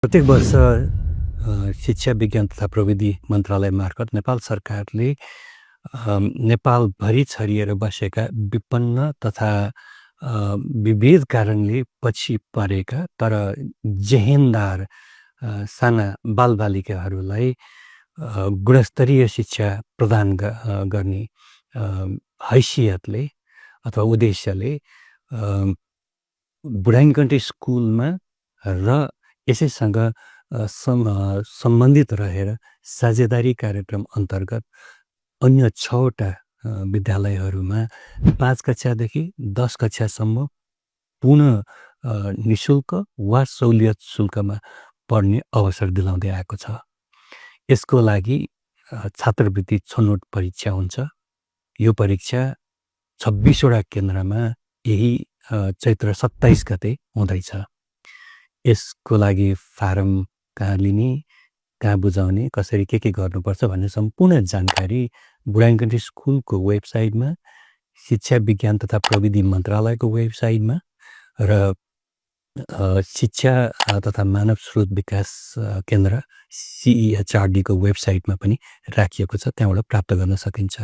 प्रत्येक वर्ष शिक्षा विज्ञान तथा प्रविधि मन्त्रालय मार्फत नेपाल सरकारले नेपालभरि छरिएर बसेका विपन्न तथा विविध कारणले पछि परेका तर जेहेनदार साना बालबालिकाहरूलाई गुणस्तरीय शिक्षा प्रदान गर्ने हैसियतले अथवा उद्देश्यले बुढाङकन्टी स्कुलमा र यसैसँग सम्बन्धित रहेर साझेदारी कार्यक्रम अन्तर्गत अन्य 6वटा विद्यालयहरूमा 5 कक्षादेखि 10 कक्षासम्म पुनः निःशुल्क वा सहुलियत शुल्कमा पढ्ने अवसर दिलाउँदै आएको छ। यसको लागि छात्रवृत्ति छनौट परीक्षा हुन्छ। यो परीक्षा 26वटा केन्द्रमा यही चैत्र 27 गते हुँदैछ। यसको लागि फारम कहाँ लिने, कहाँ बुझाउने, कसरी के गर्नुपर्छ भन्ने सम्पूर्ण जानकारी बुढाङकन्टी स्कुलको वेबसाइटमा, शिक्षा विज्ञान तथा प्रविधि मन्त्रालयको वेबसाइटमा र शिक्षा तथा मानव स्रोत विकास केन्द्र CEHRD को वेबसाइटमा पनि राखिएको छ। त्यहाँबाट प्राप्त गर्न सकिन्छ।